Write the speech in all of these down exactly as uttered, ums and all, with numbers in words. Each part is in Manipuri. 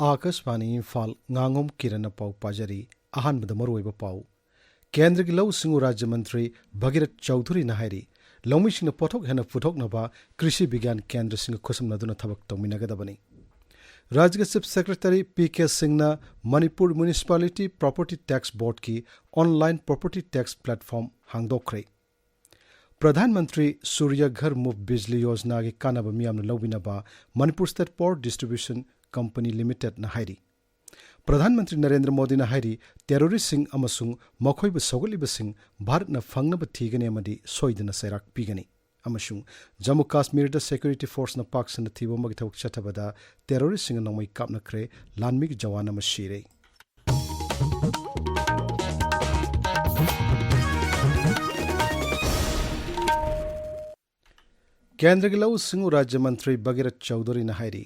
ꯑꯥꯀꯥꯁꯕꯥꯅꯤ ꯏꯝꯐꯥꯜ, ꯉꯥꯉꯣꯝ ꯀꯤꯔꯟꯅ ꯄꯥꯎ ꯄꯥꯖꯔꯤ꯫ ꯑꯍꯥꯟꯕꯗ ꯃꯔꯨꯑꯣꯏꯕ ꯄꯥꯎ꯫ ꯀꯦꯟꯗ꯭ꯔꯒꯤ ꯂꯧꯎ ꯁꯤꯡꯎ ꯔꯥꯖ꯭ꯌ ꯃꯟꯇ꯭ꯔꯤ ꯚꯒꯤꯔꯊ ꯆꯧꯙꯨꯔꯤꯅ ꯍꯥꯏꯔꯤ, ꯂꯧꯃꯤꯁꯤꯡꯅ ꯄꯣꯠꯊꯣꯛ ꯍꯦꯟꯅ ꯄꯨꯊꯣꯛꯅꯕ ꯀ꯭ꯔꯤꯁꯤ ꯕꯤꯒ꯭ꯌꯥꯟ ꯀꯦꯟꯗ꯭ꯔꯁꯤꯡꯒ ꯈꯨꯠꯁꯝꯅꯗꯨꯅ ꯊꯕꯛ ꯇꯧꯃꯤꯟꯅꯒꯗꯕꯅꯤ꯫ ꯔꯥꯖ꯭ꯌꯒꯤ ꯆꯤꯐ ꯁꯦꯀ꯭ꯔꯦꯇꯔꯤ ꯄꯤ ꯀꯦ ꯁꯤꯡꯅ ꯃꯅꯤꯄꯨꯔ ꯃ꯭ꯌꯨꯅꯤꯁꯤꯄꯥꯂꯤꯇꯤ ꯄ꯭ꯔꯣꯄꯔꯇꯤ ꯇꯦꯛꯁ ꯕꯣꯔꯗꯀꯤ ꯑꯣꯟꯂꯥꯏꯟ ꯄ꯭ꯔꯣꯄꯔꯇꯤ ꯇꯦꯛꯁ ꯄ꯭ꯂꯦꯠꯐꯣꯔꯝ ꯍꯥꯡꯗꯣꯛꯈ꯭ꯔꯦ꯫ ꯄ꯭ꯔꯙꯥꯟ ꯃꯟꯇ꯭ꯔꯤ ꯁꯨꯔ꯭ꯌ ꯘꯔ ꯃꯨꯐ ꯕꯤꯖꯂꯤ ꯌꯣꯖꯅꯥꯒꯤ ꯀꯥꯟꯅꯕ ꯃꯤꯌꯥꯝꯅ ꯂꯧꯕꯤꯅꯕ Manipur state power distribution company ꯂꯤꯃꯤꯇꯦꯗꯅ ꯍꯥꯏꯔꯤ꯫ ꯄ꯭ꯔꯙꯥꯟ ꯃꯟꯇ꯭ꯔꯤ ꯅꯔꯦꯟꯗ꯭ꯔ ꯃꯣꯗꯤꯅ ꯍꯥꯏꯔꯤ, ꯇꯦꯔꯣꯔꯤꯁ꯭ꯠꯁꯤꯡ ꯑꯃꯁꯨꯡ ꯃꯈꯣꯏꯕꯨ ꯁꯧꯒꯠꯂꯤꯕꯁꯤꯡ ꯚꯥꯔꯠꯅ ꯐꯪꯅꯕ ꯊꯤꯒꯅꯤ ꯑꯃꯗꯤ ꯁꯣꯏꯗꯅ ꯆꯩꯔꯥꯛ ꯄꯤꯒꯅꯤ꯫ ꯑꯃꯁꯨꯡ ꯖꯝꯃꯨ ꯀꯥꯁꯃꯤꯔꯗ ꯁꯦꯀ꯭ꯌꯨꯔꯤꯇꯤ ꯐꯣꯔꯁꯅ ꯄꯥꯛ ꯁꯟꯅ ꯊꯤꯕ ꯑꯃꯒꯤ ꯊꯕꯛ ꯆꯠꯊꯕꯗ ꯇꯦꯔꯣꯔꯤꯁ꯭ꯠꯁꯤꯡꯅ ꯅꯣꯡꯃꯩ ꯀꯥꯞꯅꯈ꯭ꯔꯦ, ꯂꯥꯟꯃꯤꯒꯤ ꯖꯋꯥꯟ ꯑꯃ ꯁꯤꯔꯦ꯫ ꯀꯦꯟꯗ꯭ꯔꯒꯤ ꯂꯧꯎ ꯁꯤꯡꯎ ꯔꯥꯖ꯭ꯌ ꯃꯟꯇ꯭ꯔꯤ ꯚꯒꯤꯔꯊ ꯆꯧꯙꯨꯔꯤꯅ ꯍꯥꯏꯔꯤ,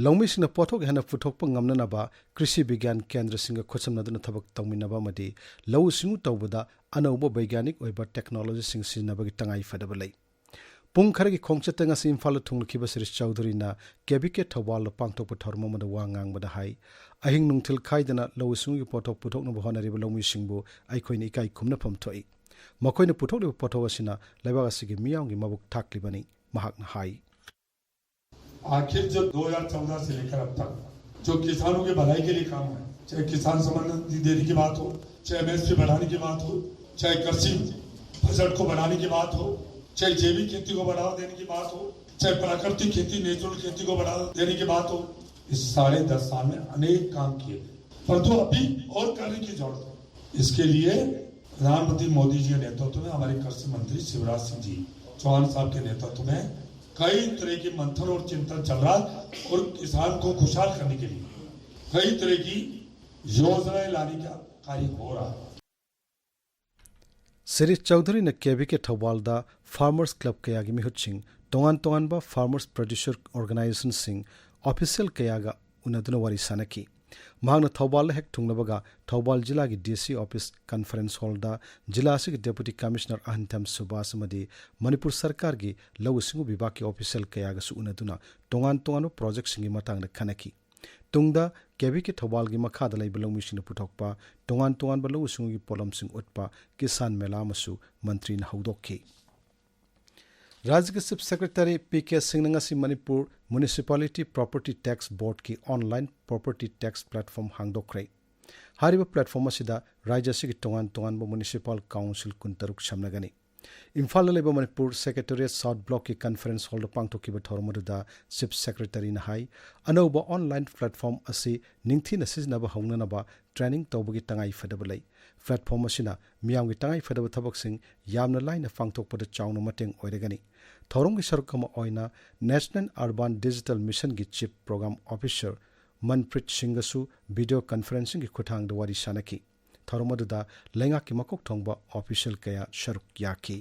ꯂꯧꯃꯤꯁꯤꯡꯅ ꯄꯣꯠꯊꯣꯛ ꯍꯦꯟꯅ ꯄꯨꯊꯣꯛꯄ ꯉꯝꯅꯅꯕ ꯀ꯭ꯔꯤꯁꯤ ꯕꯤꯒ꯭ꯌꯥꯟ ꯀꯦꯟꯗ꯭ꯔꯁꯤꯡꯒ ꯈꯨꯠꯁꯝꯅꯗꯨꯅ ꯊꯕꯛ ꯇꯧꯃꯤꯟꯅꯕ ꯑꯃꯗꯤ ꯂꯧꯎ ꯁꯤꯡꯎ ꯇꯧꯕꯗ ꯑꯅꯧꯕ ꯕꯩꯒ꯭ꯌꯥꯅꯤꯛ ꯑꯣꯏꯕ ꯇꯦꯛꯅꯣꯂꯣꯖꯤꯁꯤꯡ ꯁꯤꯖꯤꯟꯅꯕꯒꯤ ꯇꯉꯥꯏ ꯐꯗꯕ ꯂꯩ꯫ ꯄꯨꯡ ꯈꯔꯒꯤ ꯈꯣꯡꯆꯠꯇ ꯉꯁꯤ ꯏꯝꯐꯥꯜꯗ ꯊꯨꯡꯂꯈꯤꯕ ꯁ꯭ꯔꯤ ꯆꯧꯙꯨꯔꯤꯅ ꯀꯦ ꯕꯤ ꯀꯦ ꯊꯧꯕꯥꯜꯗ ꯄꯥꯡꯊꯣꯛꯄ ꯊꯧꯔꯝ ꯑꯃꯗ ꯋꯥ ꯉꯥꯡꯕꯗ ꯍꯥꯏ, ꯑꯍꯤꯡ ꯅꯨꯡꯊꯤꯜ ꯈꯥꯏꯗꯅ ꯂꯧꯎ ꯁꯤꯡꯎꯒꯤ ꯄꯣꯠꯊꯣꯛ ꯄꯨꯊꯣꯛꯅꯕ ꯍꯣꯠꯅꯔꯤꯕ ꯂꯧꯃꯤꯁꯤꯡꯕꯨ ꯑꯩꯈꯣꯏꯅ ꯏꯀꯥꯏ ꯈꯨꯝꯅꯐꯝ ꯊꯣꯛꯏ꯫ ꯃꯈꯣꯏꯅ ꯄꯨꯊꯣꯛꯂꯤꯕ ꯄꯣꯠꯊꯣꯛ ꯑꯁꯤꯅ ꯂꯩꯕꯥꯛ ꯑꯁꯤꯒꯤ ꯃꯤꯌꯥꯝꯒꯤ ꯃꯕꯨꯛ ꯊꯥꯛꯂꯤꯕꯅꯤ, ꯃꯍꯥꯛꯅ ꯍꯥꯏ꯫ आखिर जो दो हज़ार चौदह से लेकर अब तक जो किसानों की भलाई के लिए काम है, चाहे किसान सम्मान निधि देने की बात हो, चाहे एमएसपी बढ़ाने की बात हो, चाहे कृषि बजट को बढ़ाने की बात हो, चाहे जैविक खेती को बढ़ावा देने की बात हो, चाहे प्राकृतिक खेती, नेचुरल खेती को बढ़ावा देने की बात हो, इस साढ़े दस साल में अनेक काम किए गए, परंतु अभी और करने की जरूरत है। इसके लिए प्रधानमंत्री मोदी जी के नेतृत्व में हमारे कृषि मंत्री शिवराज सिंह जी चौहान साहब के नेतृत्व में कई तरह की मंथन और चिंतन चल रहा है और किसान को खुशहाल करने के लिए कई तरह की योजनाएं लाने का कार्य हो रहा है। ꯁ꯭ꯔꯤ ꯆꯧꯙꯨꯔꯤꯅ ꯀꯦ ꯚꯤ ꯀꯦ ꯊꯧꯕꯥꯜꯗ ꯐꯥꯔꯃꯔꯁ ꯀ꯭ꯂꯕ ꯀꯌꯥꯒꯤ ꯃꯤꯍꯨꯠꯁꯤꯡ, ꯇꯣꯉꯥꯟ ꯇꯣꯉꯥꯟꯕ ꯐꯥꯔꯃꯔꯁ ꯄ꯭ꯔꯣꯗ꯭ꯌꯨꯁꯔ ꯑꯣꯔꯒꯅꯥꯏꯖꯦꯁꯟꯁꯤꯡ, ꯑꯣꯐꯤꯁꯤꯌꯦꯜ ꯀꯌꯥꯒ ꯎꯅꯗꯨꯅ ꯋꯥꯔꯤ ꯁꯥꯅꯈꯤ꯫ ꯃꯍꯥꯛꯅ ꯊꯧꯕꯥꯜꯗ ꯍꯦꯛ ꯊꯨꯡꯂꯕꯒ ꯊꯧꯕꯥꯜ ꯖꯤꯂꯥꯒꯤ ꯗꯤ ꯁꯤ ꯑꯣꯐꯤꯁ ꯀꯟꯐꯔꯦꯟꯁ ꯍꯣꯜꯗ ꯖꯤꯂꯥ ꯑꯁꯤꯒꯤ ꯗꯦꯄꯨꯇꯤ ꯀꯃꯤꯁꯅꯔ ꯑꯍꯟꯊꯦꯝ ꯁꯨꯕꯥꯁ ꯑꯃꯗꯤ ꯃꯅꯤꯄꯨꯔ ꯁꯔꯀꯥꯔꯒꯤ ꯂꯧꯎ ꯁꯤꯡꯎ ꯕꯤꯚꯥꯒꯀꯤ ꯑꯣꯐꯤꯁꯤꯌꯦꯜ ꯀꯌꯥꯒꯁꯨ ꯎꯅꯗꯨꯅ ꯇꯣꯉꯥꯟ ꯇꯣꯉꯥꯟꯕ ꯄ꯭ꯔꯣꯖꯦꯛꯁꯤꯡꯒꯤ ꯃꯇꯥꯡꯗ ꯈꯟꯅꯈꯤ꯫ ꯇꯨꯡꯗ ꯀꯦ ꯚꯤ ꯀꯦ ꯊꯧꯕꯥꯜꯒꯤ ꯃꯈꯥꯗ ꯂꯩꯕ ꯂꯧꯃꯤꯁꯤꯡꯅ ꯄꯨꯊꯣꯛꯄ ꯇꯣꯉꯥꯟ ꯇꯣꯉꯥꯟꯕ ꯂꯧꯎ ꯁꯤꯡꯎꯒꯤ ꯄꯣꯠꯂꯝꯁꯤꯡ ꯎꯠꯄ ꯀꯤꯁꯥꯟ ꯃꯦꯂꯥ ꯑꯃꯁꯨ ꯃꯟꯇ꯭ꯔꯤꯅ ꯍꯧꯗꯣꯛꯈꯤ꯫ ꯔꯥꯖ꯭ꯌꯒꯤ ꯆꯤꯐ ꯁꯦꯀ꯭ꯔꯦꯇꯔꯤ ꯄꯤ ꯀꯦ ꯁꯤꯡꯅ ꯉꯁꯤ ꯃꯅꯤꯄꯨꯔ ꯃ꯭ꯌꯨꯅꯤꯁꯤꯄꯥꯂꯤꯇꯤ ꯄ꯭ꯔꯣꯄꯔꯇꯤ ꯇꯦꯛꯁ ꯕꯣꯔꯗꯀꯤ ꯑꯣꯟꯂꯥꯏꯟ ꯄ꯭ꯔꯣꯄꯔꯇꯤ ꯇꯦꯛꯁ ꯄ꯭ꯂꯦꯠꯐꯣꯔꯝ ꯍꯥꯡꯗꯣꯛꯈ꯭ꯔꯦ꯫ ꯍꯥꯏꯔꯤꯕ ꯄ꯭ꯂꯦꯠꯐꯣꯔꯝ ꯑꯁꯤꯗ ꯔꯥꯖ꯭ꯌ ꯑꯁꯤꯒꯤ ꯇꯣꯉꯥꯟ ꯇꯣꯉꯥꯟꯕ ꯃ꯭ꯌꯨꯅꯤꯁꯤꯄꯥꯜ ꯀꯥꯎꯟꯁꯤꯜ ꯀꯨꯟꯇꯔꯨꯛ ꯁꯦꯝꯂꯒꯅꯤ꯫ ꯏꯝꯐꯥꯜꯗ ꯂꯩꯕ ꯃꯅꯤꯄꯨꯔ ꯁꯦꯀ꯭ꯔꯦꯇꯔꯤꯌꯦꯠ ꯁꯥꯎꯠ ꯕ꯭ꯂꯣꯛꯀꯤ ꯀꯟꯐꯔꯦꯟꯁ ꯍꯣꯜꯗ ꯄꯥꯡꯊꯣꯛꯈꯤꯕ ꯊꯧꯔꯝ ꯑꯗꯨꯗ ꯆꯤꯐ ꯁꯦꯀ꯭ꯔꯦꯇꯔꯤꯅ ꯍꯥꯏ, ꯑꯅꯧꯕ ꯑꯣꯟꯂꯥꯏꯟ ꯄ꯭ꯂꯦꯠꯐꯣꯔꯝ ꯑꯁꯤ ꯅꯤꯡꯊꯤꯅ ꯁꯤꯖꯤꯟꯅꯕ ꯍꯧꯅꯅꯕ ꯇ꯭ꯔꯦꯅꯤꯡ ꯇꯧꯕꯒꯤ ꯇꯉꯥꯏ ꯐꯗꯕ ꯂꯩ꯫ ꯄ꯭ꯂꯦꯠꯐꯣꯔꯝ ꯑꯁꯤꯅ ꯃꯤꯌꯥꯝꯒꯤ ꯇꯉꯥꯏ ꯐꯗꯕ ꯊꯕꯛꯁꯤꯡ ꯌꯥꯝꯅ ꯂꯥꯏꯅ ꯄꯥꯡꯊꯣꯛꯄꯗ ꯆꯥꯎꯅ ꯃꯇꯦꯡ ꯑꯣꯏꯔꯒꯅꯤ꯫ ꯊꯧꯔꯝꯒꯤ ꯁꯔꯨꯛ ꯑꯃ ꯑꯣꯏꯅ ꯅꯦꯁꯅꯦꯜ ꯑꯔꯕꯥꯟ ꯗꯤꯖꯤꯇꯦꯜ ꯃꯤꯁꯟꯒꯤ chief programme officer Manpreet ꯁꯤꯡꯒꯁꯨ video ꯀꯟꯐꯔꯦꯟꯁꯤꯡꯒꯤ ꯈꯨꯠꯊꯥꯡꯗ ꯋꯥꯔꯤ ꯁꯥꯅꯈꯤ꯫ ꯊꯧꯔꯝ ꯑꯗꯨꯗ ꯂꯩꯉꯥꯛꯀꯤ ꯃꯀꯣꯛ ꯊꯣꯡꯕ ꯑꯣꯐꯤꯁꯤꯌꯦꯜ ꯀꯌꯥ ꯁꯔꯨꯛ ꯌꯥꯈꯤ꯫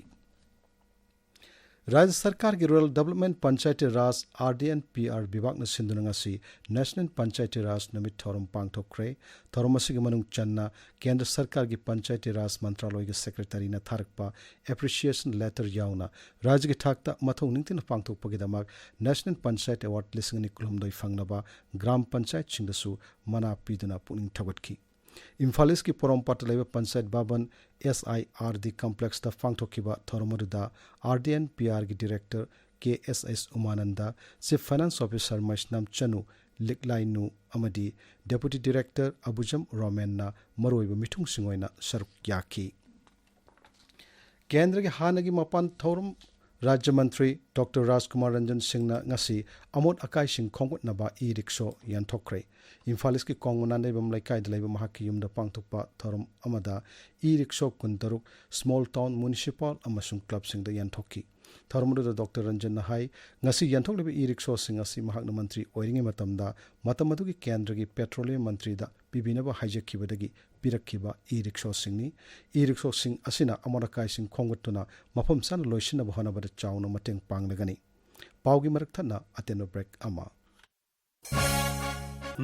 ꯔꯥꯖ꯭ꯌ ꯁꯔꯀꯥꯔꯒꯤ rural development Panchayati Raj, R D N P R ꯕꯤꯚꯥꯒꯅ ꯁꯤꯟꯗꯨꯅ ꯉꯁꯤ ꯅꯦꯁꯅꯦꯜ ꯄꯟꯆꯥꯌꯇꯤ ꯔꯥꯖ ꯅꯨꯃꯤꯠ ꯊꯧꯔꯝ ꯄꯥꯡꯊꯣꯛꯈ꯭ꯔꯦ꯫ ꯊꯧꯔꯝ ꯑꯁꯤꯒꯤ ꯃꯅꯨꯡ ꯆꯟꯅ ꯀꯦꯟꯗ꯭ꯔ ꯁꯔꯀꯥꯔꯒꯤ ꯄꯟꯆꯥꯌꯇꯤ ꯔꯥꯖ ꯃꯟꯇ꯭ꯔꯥꯂꯣꯏꯒꯤ ꯁꯦꯀ꯭ꯔꯦꯇꯔꯤꯅ ꯊꯥꯔꯛꯄ ꯑꯦꯄ꯭ꯔꯤꯁꯤꯌꯦꯁꯟ ꯂꯦꯇꯔ ꯌꯥꯎꯅ ꯔꯥꯖ꯭ꯌꯒꯤ ꯊꯥꯛꯇ ꯃꯊꯧ ꯅꯤꯡꯊꯤꯅ ꯄꯥꯡꯊꯣꯛꯄꯒꯤꯗꯃꯛ ꯅꯦꯁꯅꯦꯜ ꯄꯟꯆꯥꯌꯠ ꯑꯦꯋꯥꯔꯗ ꯂꯤꯁꯤꯡ ꯑꯅꯤ ꯀꯨꯟꯍꯨꯝꯗꯣꯏ ꯐꯪꯂꯕ ꯒ꯭ꯔꯥꯝ ꯄꯟꯆꯥꯌꯠꯁꯤꯡꯗꯁꯨ ꯃꯅꯥ ꯄꯤꯗꯨꯅ ꯄꯨꯛꯅꯤꯡ ꯊꯧꯒꯠꯈꯤ꯫ ꯏꯝꯐꯥꯜ ꯏꯁꯀꯤ ꯄꯣꯔꯣꯝꯄꯥꯠꯇ ꯂꯩꯕ ꯄꯟꯆꯥꯌꯠ ꯚꯕꯟ ꯑꯦꯁ ꯑꯥꯏ ꯑꯥꯔ ꯗꯤ ꯀꯝꯄ꯭ꯂꯦꯛꯁꯇ ꯄꯥꯡꯊꯣꯛꯈꯤꯕ ꯊꯧꯔꯝ ꯑꯗꯨꯗ ꯑꯥꯔ ꯗꯤ ꯑꯦꯟ ꯄꯤ ꯑꯥꯔꯒꯤ director K S S Umananda, chief finance officer Meisnam Chanu, Liklainu ꯑꯃꯗꯤ ꯗꯦꯄꯨꯇꯤ ꯗꯤꯔꯦꯛꯇꯔ ꯑꯕꯨꯖꯝ ꯔꯣꯃꯦꯟꯅ ꯃꯔꯨꯑꯣꯏꯕ ꯃꯤꯊꯨꯡꯁꯤꯡ ꯑꯣꯏꯅ ꯁꯔꯨꯛ ꯌꯥꯈꯤ꯫ ꯀꯦꯟꯗ꯭ꯔꯒꯤ ꯍꯥꯟꯅꯒꯤ ꯃꯄꯥꯟ ꯊꯧꯔꯝ ꯔꯥꯖ꯭ꯌ ꯃꯟꯇ꯭ꯔꯤ ꯗꯣꯛꯇꯔ ꯔꯥꯖꯀꯨꯃꯥꯔ ꯔꯟꯖꯟ ꯁꯤꯡꯅ ꯉꯁꯤ ꯑꯃꯣꯠ ꯑꯀꯥꯏꯁꯤꯡ ꯈꯣꯝꯒꯠꯅꯕ ꯏ ꯔꯤꯛꯁꯣ ꯌꯦꯟꯊꯣꯛꯈ꯭ꯔꯦ꯫ ꯏꯝꯐꯥꯜ ꯏꯁꯀꯤ ꯀꯣꯡꯃꯅꯥ ꯂꯩꯕꯝ ꯂꯩꯀꯥꯏꯗ ꯂꯩꯕ ꯃꯍꯥꯛꯀꯤ ꯌꯨꯝꯗ ꯄꯥꯡꯊꯣꯛꯄ ꯊꯧꯔꯝ ꯑꯃꯗ ꯏ ꯔꯤꯛꯁꯣ ꯀꯨꯟꯇꯔꯨꯛ ꯁ꯭ꯃꯣꯜ ꯇꯥꯎꯟ ꯃ꯭ꯌꯨꯅꯤꯁꯤꯄꯥꯜ ꯑꯃꯁꯨꯡ ꯀ꯭ꯂꯕꯁꯤꯡꯗ ꯌꯦꯟꯊꯣꯛꯈꯤ꯫ ꯊꯧꯔꯝ ꯑꯗꯨꯗ ꯗꯣꯛꯇꯔ ꯔꯟꯖꯟꯅ ꯍꯥꯏ, ꯉꯁꯤ ꯌꯦꯟꯊꯣꯛꯂꯤꯕ ꯏ ꯔꯤꯛꯁꯣꯁꯤꯡ ꯑꯁꯤ ꯃꯍꯥꯛꯅ ꯃꯟꯇ꯭ꯔꯤ ꯑꯣꯏꯔꯤꯉꯩ ꯃꯇꯝꯗ ꯃꯇꯝ ꯑꯗꯨꯒꯤ ꯀꯦꯟꯗ꯭ꯔꯒꯤ ꯄꯦꯇ꯭ꯔꯣꯂꯤꯌꯝ ꯃꯟꯇ꯭ꯔꯤꯗ ꯄꯤꯕꯤꯅꯕ ꯍꯥꯏꯖꯈꯤꯕꯗꯒꯤ ꯄꯤꯔꯛꯈꯤꯕ ꯏ ꯔꯤꯛꯁꯣꯁꯤꯡꯅꯤ꯫ ꯏ ꯔꯤꯛꯁꯣꯁꯤꯡ ꯑꯁꯤꯅ ꯑꯃꯣꯠ ꯑꯀꯥꯏꯁꯤꯡ ꯈꯣꯝꯒꯠꯇꯨꯅ ꯃꯐꯝ ꯆꯥꯅ ꯂꯣꯏꯁꯤꯟꯅꯕ ꯍꯣꯠꯅꯕꯗ ꯆꯥꯎꯅ ꯃꯇꯦꯡ ꯄꯥꯡꯂꯒꯅꯤ꯫ ꯄꯥꯎꯒꯤ ꯃꯔꯛ ꯊꯠꯅ ꯑꯇꯦꯟꯕ ꯕ꯭ꯔꯦꯛ ꯑꯃ꯫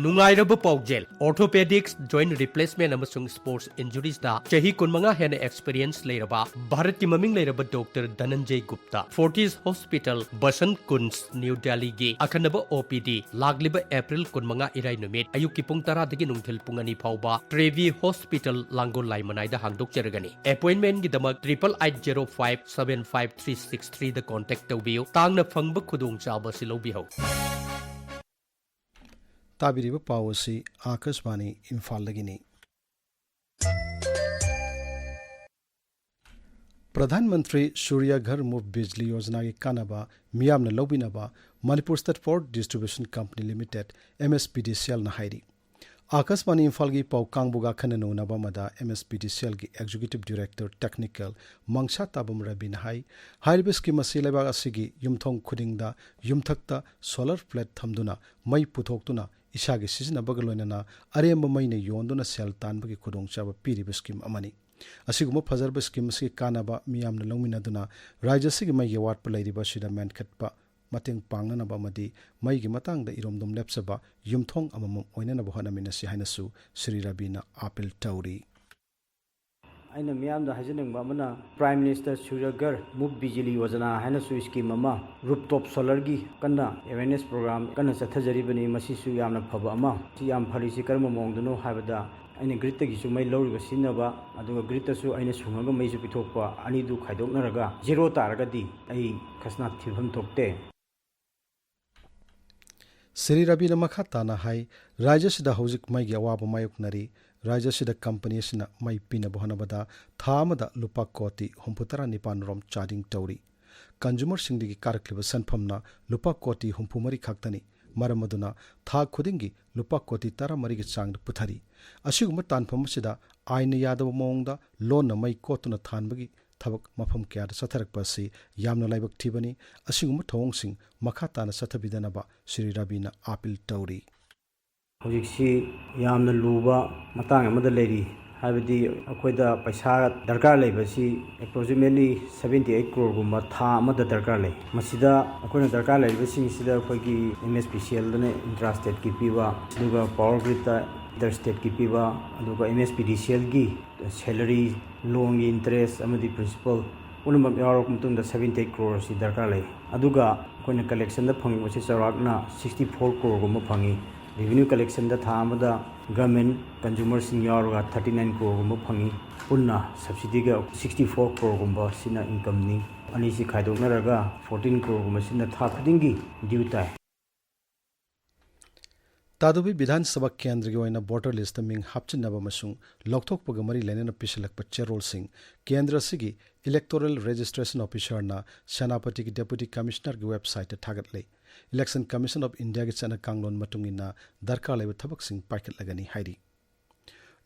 ꯅꯨꯡꯉꯥꯏꯔꯕ ꯄꯥꯎꯖꯦꯜ, orthopedics, joint replacement ꯑꯃꯁꯨꯡ sports injuriesꯇ ꯆꯍꯤ ꯀꯨꯟꯃꯉꯥ ꯍꯦꯟꯅ experience ꯂꯩꯔꯕ ꯚꯥꯔꯠꯀꯤ ꯃꯃꯤꯡ ꯂꯩꯔꯕ Doctor ꯙꯅꯟꯖꯌ Gupta, Fortis Hospital, Basant ꯀꯨꯟꯖ, new ꯗꯦꯜꯂꯤꯒꯤ ꯑꯈꯟꯅꯕ OPD ꯂꯥꯛꯂꯤꯕ April ꯀꯨꯟꯃꯉꯥ ꯏꯔꯥꯏ ꯅꯨꯃꯤꯠ ꯑꯌꯨꯛꯀꯤ ꯄꯨꯡ ꯇꯔꯥꯗꯒꯤ ꯅꯨꯡꯊꯤꯜ ꯄꯨꯡ ꯑꯅꯤ ꯐꯥꯎꯕ Trevi Hospital, ꯂꯥꯡꯒꯣꯜ ꯂꯥꯏ ꯃꯅꯥꯏꯗ ꯍꯥꯡꯗꯣꯛꯆꯔꯒꯅꯤ꯫ Appointmentꯒꯤꯗꯃꯛ triple eight zero five seven five three six threeꯗ contact ꯇꯧꯕꯤꯌꯨ꯫ ꯇꯥꯡꯅ ꯐꯪꯕ ꯈꯨꯗꯣꯡꯆꯥꯕ ꯑꯁꯤ ꯂꯧꯕꯤꯍꯧ꯫ ꯇꯥꯕꯤꯔꯤꯕ ꯄꯥꯎ ꯑꯁꯤ ꯑꯥꯀꯥꯁꯕꯥꯅꯤ ꯏꯝꯐꯥꯜꯗꯒꯤꯅꯤ꯫ ꯄ꯭ꯔꯙꯥꯟ ꯃꯟꯇ꯭ꯔꯤ ꯁꯨꯔ꯭ꯌ ꯘꯔ ꯃꯨꯐ ꯕꯤꯖꯂꯤ ꯌꯣꯖꯅꯥꯒꯤ ꯀꯥꯟꯅꯕ ꯃꯤꯌꯥꯝꯅ ꯂꯧꯕꯤꯅꯕ Manipur State Power Distribution Company Limited, MSPDCLꯅ ꯍꯥꯏꯔꯤ꯫ ꯑꯥꯀꯥꯁꯕꯥꯅꯤ ꯏꯝꯐꯥꯜꯒꯤ ꯄꯥꯎ ꯀꯥꯡꯕꯨꯒ ꯑꯈꯟꯅꯅ ꯎꯅꯕ ꯑꯃꯗ MSPDCLꯒꯤ Executive Director Technical ꯃꯪꯁꯥ ꯇꯥꯕꯝ ꯔꯕꯤꯅ ꯍꯥꯏ, ꯍꯥꯏꯔꯤꯕ scheme ꯑꯁꯤ ꯂꯩꯕꯥꯛ ꯑꯁꯤꯒꯤ ꯌꯨꯝꯊꯣꯡ ꯈꯨꯗꯤꯡꯗ ꯌꯨꯝꯊꯛꯇ solar plate ꯊꯝꯗꯨꯅ ꯃꯩ ꯄꯨꯊꯣꯛꯇꯨꯅ ꯏꯁꯥꯒꯤ ꯁꯤꯖꯤꯟꯅꯕꯒ ꯂꯣꯏꯅꯅ ꯑꯔꯦꯝꯕ ꯃꯩꯅ ꯌꯣꯟꯗꯨꯅ ꯁꯦꯜ ꯇꯥꯟꯕꯒꯤ ꯈꯨꯗꯣꯡꯆꯥꯕ ꯄꯤꯔꯤꯕ scheme ꯑꯃꯅꯤ꯫ ꯑꯁꯤꯒꯨꯝꯕ ꯐꯖꯔꯕ scheme ꯑꯁꯤꯒꯤ ꯀꯥꯟꯅꯕ ꯃꯤꯌꯥꯝꯅ ꯂꯧꯃꯤꯟꯅꯗꯨꯅ ꯔꯥꯖ꯭ꯌ ꯑꯁꯤꯒꯤ ꯃꯩꯒꯤ ꯑꯋꯥꯠꯄ ꯂꯩꯔꯤꯕ ꯑꯁꯤꯗ ꯃꯦꯟꯈꯠꯄ ꯃꯇꯦꯡ ꯄꯥꯡꯅꯅꯕ ꯑꯃꯗꯤ ꯃꯩꯒꯤ ꯃꯇꯥꯡꯗ ꯏꯔꯣꯝꯗꯣꯝ ꯂꯦꯞꯆꯕ ꯌꯨꯝꯊꯣꯡ ꯑꯃꯃꯝ ꯑꯣꯏꯅꯅꯕ ꯍꯣꯠꯅꯃꯤꯟꯅꯁꯤ ꯍꯥꯏꯅꯁꯨ ꯁ꯭ꯔꯤ ꯔꯕꯤꯅ appeal ꯇꯧꯔꯤ꯫ ꯑꯩꯅ ꯃꯤꯌꯥꯝꯗ ꯍꯥꯏꯖꯅꯤꯡꯕ ꯑꯃꯅ, Prime Minister Surya Ghar Muft Bijli Yojana ꯍꯥꯏꯅꯁꯨ scheme ꯑꯃ, rooftop solarꯒꯤ ꯀꯟꯅ awareness program ꯀꯟꯅ ꯆꯠꯊꯖꯔꯤꯕꯅꯤ꯫ ꯃꯁꯤꯁꯨ ꯌꯥꯝꯅ ꯐꯕ ꯑꯃ꯫ ꯁꯤ ꯌꯥꯝ ꯐꯔꯤꯁꯤ ꯀꯔꯝꯕ ꯃꯑꯣꯡꯗꯅꯣ ꯍꯥꯏꯕꯗ, ꯑꯩꯅ gridꯇꯒꯤꯁꯨ ꯃꯩ ꯂꯧꯔꯤꯕ ꯁꯤꯖꯤꯟꯅꯕ, ꯑꯗꯨꯒ gridꯇꯁꯨ ꯑꯩꯅ ꯁꯨꯡꯉꯒ ꯃꯩꯁꯨ ꯄꯤꯊꯣꯛꯄ, ꯑꯅꯤꯗꯨ ꯈꯥꯏꯗꯣꯛꯅꯔꯒ zero ꯇꯥꯔꯒꯗꯤ ꯑꯩ ꯈꯁꯅꯥ ꯊꯤꯐꯝ ꯊꯣꯛꯇꯦ꯫ ꯁ꯭ꯔꯤ ꯔꯕꯤꯅ ꯃꯈꯥ ꯇꯥꯅ ꯍꯥꯏ, ꯔꯥꯖ꯭ꯌ ꯑꯁꯤꯗ ꯍꯧꯖꯤꯛ ꯃꯩꯒꯤ ꯑꯋꯥꯕ ꯃꯥꯌꯣꯛꯅꯔꯤ꯫ ꯔꯥꯖ꯭ꯌ ꯑꯁꯤꯗ company ꯑꯁꯤꯅ ꯃꯩ ꯄꯤꯅꯕ ꯍꯣꯠꯅꯕꯗ ꯊꯥ ꯑꯃꯗ ꯂꯨꯄꯥ ꯀꯣꯇꯤ ꯍꯨꯝꯐꯨꯇꯔꯥ ꯅꯤꯄꯥꯟ ꯔꯣꯝ charging ꯇꯧꯔꯤ꯫ Consumerꯁꯤꯡꯗꯒꯤ ꯀꯥꯔꯛꯂꯤꯕ ꯁꯦꯟꯐꯝꯅ ꯂꯨꯄꯥ ꯀꯣꯇꯤ ꯍꯨꯝꯐꯨ ꯃꯔꯤ ꯈꯛꯇꯅꯤ꯫ ꯃꯔꯝ ꯑꯗꯨꯅ ꯊꯥ ꯈꯨꯗꯤꯡꯒꯤ ꯂꯨꯄꯥ ꯀꯣꯇꯤ ꯇꯔꯥꯃꯔꯤꯒꯤ ꯆꯥꯡꯗ ꯄꯨꯊꯔꯤ꯫ ꯑꯁꯤꯒꯨꯝꯕ ꯇꯥꯟꯐꯝ ꯑꯁꯤꯗ ꯑꯥꯏꯟꯅ ꯌꯥꯗꯕ ꯃꯑꯣꯡꯗ ꯂꯣꯟꯅ ꯃꯩ ꯀꯣꯠꯇꯨꯅ ꯊꯥꯟꯕꯒꯤ ꯊꯕꯛ ꯃꯐꯝ ꯀꯌꯥꯗ ꯆꯠꯊꯔꯛꯄ ꯑꯁꯤ ꯌꯥꯝꯅ ꯂꯥꯏꯕꯛ ꯊꯤꯕꯅꯤ꯫ ꯑꯁꯤꯒꯨꯝꯕ ꯊꯧꯑꯣꯡꯁꯤꯡ ꯃꯈꯥ ꯇꯥꯅ ꯆꯠꯊꯕꯤꯗꯅꯕ ꯁ꯭ꯔꯤ ꯔꯕꯤꯅ appeal ꯇꯧꯔꯤ꯫ ꯍꯧꯖꯤꯛꯁꯤ ꯌꯥꯝꯅ ꯂꯨꯕ ꯃꯇꯥꯡ ꯑꯃꯗ ꯂꯩꯔꯤ꯫ ꯍꯥꯏꯕꯗꯤ ꯑꯩꯈꯣꯏꯗ ꯄꯩꯁꯥ ꯗꯔꯀꯥꯔ ꯂꯩꯕꯁꯤ approximately seventy eight crore ꯒꯨꯝꯕ ꯊꯥ ꯑꯃꯗ ꯗꯔꯀꯥꯔ ꯂꯩ꯫ ꯃꯁꯤꯗ ꯑꯩꯈꯣꯏꯅ ꯗꯔꯀꯥꯔ ꯂꯩꯔꯤꯕꯁꯤꯡꯁꯤꯗ ꯑꯩꯈꯣꯏꯒꯤ M S P C L ꯗꯅ intra state ꯀꯤ ꯄꯤꯕ, ꯑꯗꯨꯒ power grid ꯇ inter state ꯀꯤ ꯄꯤꯕ, ꯑꯗꯨꯒ M S P D C L ꯒꯤ salary, loan ꯒꯤ interest ꯑꯃꯗꯤ principal ꯄꯨꯝꯅꯃꯛ ꯌꯥꯎꯔꯕ ꯃꯇꯨꯡꯗ seventy eight crore ꯑꯁꯤ ꯗꯔꯀꯥꯔ ꯂꯩ꯫ ꯑꯗꯨꯒ ꯑꯩꯈꯣꯏꯅ collection ꯗ ꯐꯪꯕꯁꯤ ꯆꯥꯎꯔꯥꯛꯅ sixty four crore ꯒꯨꯝꯕ ꯐꯪꯉꯤ꯫ Revenue collection ꯗ ꯊꯥ ꯑꯃꯗ government consumer ꯁꯤꯡ ꯌꯥꯎꯔꯒ thirty nine crore ꯒꯨꯝꯕ ꯐꯪꯉꯤ꯫ ꯄꯨꯟꯅ subsidy ꯒ sixty four crore ꯒꯨꯝꯕ ꯁꯤꯅ income ꯅꯤ꯫ ꯑꯅꯤꯁꯤ ꯈꯥꯏꯗꯣꯛꯅꯔꯒ fourteen crore ꯒꯨꯝꯕ ꯁꯤꯅ ꯊꯥ ꯈꯨꯗꯤꯡꯒꯤ due ꯇꯥꯏ꯫ ꯇꯥꯗꯨꯕꯤ ꯕꯤꯙꯥꯟ ꯁꯚꯥ ꯀꯦꯟꯗ꯭ꯔꯒꯤ ꯑꯣꯏꯅ voter list ꯇ ꯃꯤꯡ ꯍꯥꯞꯆꯤꯟꯅꯕ ꯑꯃꯁꯨꯡ ꯂꯧꯊꯣꯛꯄꯒ ꯃꯔꯤ ꯂꯩꯅꯅ ꯄꯤꯁꯤꯜꯂꯛꯄ ꯆꯦꯔꯣꯜꯁꯤꯡ ꯀꯦꯟꯗ꯭ꯔ ꯑꯁꯤꯒꯤ Electoral Registration Officer ꯅ ꯁꯦꯅꯥꯄꯇꯤꯒꯤ Deputy Commissioner ꯒꯤ website ꯇ ꯊꯥꯒꯠꯂꯦ꯫ Election Commission of India ꯒꯤ ꯆꯠꯅ ꯀꯥꯡꯂꯣꯟ ꯃꯇꯨꯡ ꯏꯟꯅ ꯗꯔꯀꯥꯔ ꯂꯩꯕ ꯊꯕꯛꯁꯤꯡ ꯄꯥꯏꯈꯠꯂꯒꯅꯤ ꯍꯥꯏꯔꯤ꯫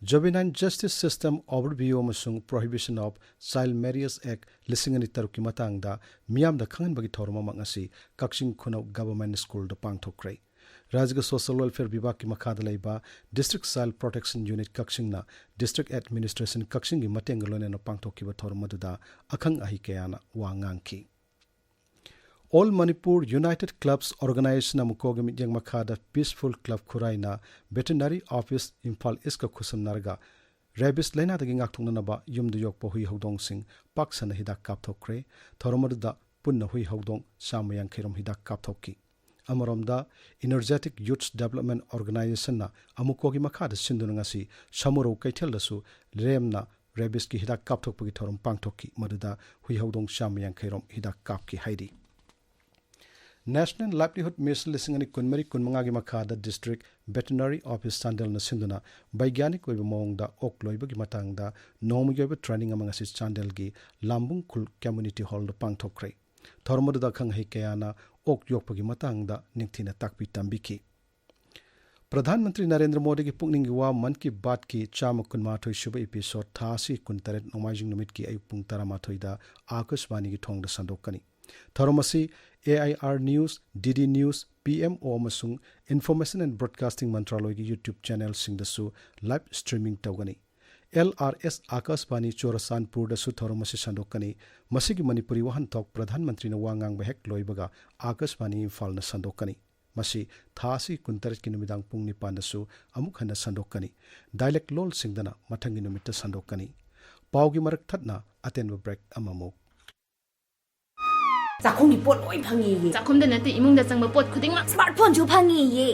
Juvenile Justice System Overview ꯑꯃꯁꯨꯡ Prohibition of Child Marriage Act ꯂꯤꯁꯤꯡ ꯑꯅꯤ ꯇꯔꯨꯛꯀꯤ ꯃꯇꯥꯡꯗ ꯃꯤꯌꯥꯝꯗ ꯈꯪꯍꯟꯕꯒꯤ ꯊꯧꯔꯝ ꯑꯃ ꯉꯁꯤ ꯀꯛꯆꯤꯡ ꯈꯨꯅꯧ Government School ꯗ ꯄꯥꯡꯊꯣꯛꯈ꯭ꯔꯦ꯫ ꯔꯥꯖ꯭ꯌꯒꯤ Social Welfare ꯕꯤꯚꯥꯒꯀꯤ ꯃꯈꯥꯗ ꯂꯩꯕ District Child Protection Unit ꯀꯛꯆꯤꯡꯅ District Administration ꯀꯛꯆꯤꯡꯒꯤ ꯃꯇꯦꯡꯒ ꯂꯣꯏꯅꯅ ꯄꯥꯡꯊꯣꯛꯈꯤꯕ ꯊꯧꯔꯝ ꯑꯗꯨꯗ ꯑꯈꯪ ꯑꯍꯩ ꯀꯌꯥꯅ ꯋꯥ ꯉꯥꯡꯈꯤ꯫ All Manipur United Clubs Organization, ꯑꯃꯨꯀꯣꯒꯤ ꯃꯤꯠꯌꯦꯡ ꯃꯈꯥꯗ Peaceful Club ꯈꯨꯔꯥꯏꯅ Veterinary Office Imphal ꯏꯁꯀ ꯈꯨꯠꯁꯝꯅꯔꯒ rabies ꯂꯥꯏꯅꯥꯗꯒꯤ ꯉꯥꯛꯊꯣꯛꯅꯅꯕ ꯌꯨꯝꯗ ꯌꯣꯛꯄ ꯍꯨꯏ ꯍꯧꯗꯣꯡꯁꯤꯡ ꯄꯥꯛ ꯁꯟꯅ ꯍꯤꯗꯥꯛ ꯀꯥꯞꯊꯣꯛꯈ꯭ꯔꯦ꯫ ꯊꯧꯔꯝ ꯑꯗꯨꯗ ꯄꯨꯟꯅ ꯍꯨꯏ ꯍꯧꯗꯣꯡ ꯆꯥꯝꯃ ꯌꯥꯡꯈꯩ ꯔꯣꯝ ꯍꯤꯗꯥꯛ ꯀꯥꯞꯊꯣꯛꯈꯤ꯫ ꯑꯃꯔꯣꯝꯗ, Energetic Youths Development Organization ꯅ ꯑꯃꯨꯀꯣꯒꯤ ꯃꯈꯥꯗ ꯁꯤꯟꯗꯨꯅ ꯉꯁꯤ ꯁꯃꯨꯔꯧ ꯀꯩꯊꯦꯜꯗꯁꯨ ꯂꯦꯝꯅ rabies ꯀꯤ ꯍꯤꯗꯥꯛ ꯀꯥꯞꯊꯣꯛꯄꯒꯤ ꯊꯧꯔꯝ ꯄꯥꯡꯊꯣꯛꯈꯤ꯫ ꯃꯗꯨꯗ ꯍꯨꯏ ꯍꯧꯗꯣꯡ ꯆꯥꯝꯃ ꯌꯥꯡꯈꯩ ꯔꯣꯝ ꯍꯤꯗꯥꯛ ꯀꯥꯞꯈꯤ ꯍꯥꯏꯔꯤ꯫ National Livelihood Mission ꯂꯤꯁꯤꯡ ꯑꯅꯤ ꯀꯨꯟꯃꯔꯤ ꯀꯨꯟꯃꯉꯥꯒꯤ ꯃꯈꯥꯗ District Veterinary Office ꯆꯥꯟꯗꯦꯜꯅ ꯁꯤꯟꯗꯨꯅ ꯕꯩꯒ꯭ꯌꯥꯅꯤꯛ ꯑꯣꯏꯕ ꯃꯑꯣꯡꯗ ꯑꯣꯛ ꯂꯣꯏꯕꯒꯤ ꯃꯇꯥꯡꯗ ꯅꯣꯡꯃꯒꯤ ꯑꯣꯏꯕ training ꯑꯃ ꯉꯁꯤ ꯆꯥꯟꯗꯦꯜꯒꯤ ꯂꯥꯝꯕꯨꯡ ꯈꯨꯜ Community Hall ꯗ ꯄꯥꯡꯊꯣꯛꯈ꯭ꯔꯦ꯫ ꯊꯧꯔꯝ ꯑꯗꯨꯗ ꯑꯈꯪ ꯑꯍꯩ ꯀꯌꯥꯅ ꯑꯣꯛ ꯌꯣꯛꯄꯒꯤ ꯃꯇꯥꯡꯗ ꯅꯤꯡꯊꯤꯅ ꯇꯥꯛꯄꯤ ꯇꯝꯕꯤꯈꯤ꯫ ꯄ꯭ꯔꯙꯥꯟ ꯃꯟꯇ꯭ꯔꯤ ꯅꯔꯦꯟꯗ꯭ꯔ ꯃꯣꯗꯤꯒꯤ ꯄꯨꯛꯅꯤꯡꯒꯤ ꯋꯥ ꯃꯟ ꯀꯤ ꯕꯥꯠꯀꯤ ꯆꯥꯝꯃ ꯀꯨꯟꯃꯥꯊꯣꯏ ꯁꯨꯕ episode ꯊꯥ ꯑꯁꯤꯒꯤ ꯀꯨꯟꯇꯔꯦꯠ ꯅꯣꯡꯃꯥꯏꯖꯤꯡ ꯅꯨꯃꯤꯠꯀꯤ ꯑꯌꯨꯛ ꯄꯨꯡ ꯇꯔꯥꯃꯥꯊꯣꯏꯗ ꯑꯥꯀꯥꯁꯕꯥꯅꯤꯒꯤ ꯊꯣꯡꯗ ꯁꯟꯗꯣꯛꯀꯅꯤ꯫ ꯊꯧꯔꯝ ꯑꯁꯤ A I R News, D D News, P M O ꯑꯃꯁꯨꯡ Information and Broadcasting ꯃꯟꯇ꯭ꯔꯥꯂꯣꯏꯒꯤ YouTube channel ꯁꯤꯡꯗꯁꯨ live streaming ꯇꯧꯒꯅꯤ꯫ ꯑꯦꯜ ꯑꯥꯔ ꯑꯦꯁ ꯑꯥꯀꯥꯁꯕꯥꯅꯤ ꯆꯨꯔꯆꯥꯟꯄꯨꯔꯗꯁꯨ ꯊꯧꯔꯝ ꯑꯁꯤ ꯁꯟꯗꯣꯛꯀꯅꯤ꯫ ꯃꯁꯤꯒꯤ ꯃꯅꯤꯄꯨꯔꯤ ꯋꯥꯍꯟꯊꯣꯛ ꯄ꯭ꯔꯙꯥꯟ ꯃꯟꯇ꯭ꯔꯤꯅ ꯋꯥ ꯉꯥꯡꯕ ꯍꯦꯛ ꯂꯣꯏꯕꯒ ꯑꯥꯀꯥꯁꯕꯥꯅꯤ ꯏꯝꯐꯥꯜꯅ ꯁꯟꯗꯣꯛꯀꯅꯤ꯫ ꯃꯁꯤ ꯊꯥ ꯑꯁꯤ ꯀꯨꯟꯇꯔꯦꯠꯀꯤ ꯅꯨꯃꯤꯗꯥꯡ ꯄꯨꯡ ꯅꯤꯄꯥꯟꯗꯁꯨ ꯑꯃꯨꯛ ꯍꯟꯅ ꯁꯟꯗꯣꯛꯀꯅꯤ꯫ ꯗꯥꯏꯂꯦꯛ ꯂꯣꯜꯁꯤꯡꯗꯅ ꯃꯊꯪꯒꯤ ꯅꯨꯃꯤꯠꯇ ꯁꯟꯗꯣꯛꯀꯅꯤ꯫ ꯄꯥꯎꯒꯤ ꯃꯔꯛ ꯊꯠꯅ ꯑꯇꯦꯟꯕ ꯕ꯭ꯔꯦꯛ ꯑꯃꯃꯨꯛ꯫ ꯆꯥꯛꯈꯨꯝꯒꯤ ꯄꯣꯠ ꯂꯣꯏ ꯐꯪꯉꯦꯌꯦ꯫ ꯆꯥꯛꯈꯨꯝꯗ ꯅꯠꯇꯦ, ꯏꯃꯨꯡꯗ ꯆꯪꯕ ꯄꯣꯠ ꯈꯨꯗꯤꯡꯃꯛ꯫ ꯁ꯭ꯃꯥꯔꯠ ꯐꯣꯟꯁꯨ ꯐꯪꯉꯦꯌꯦ꯫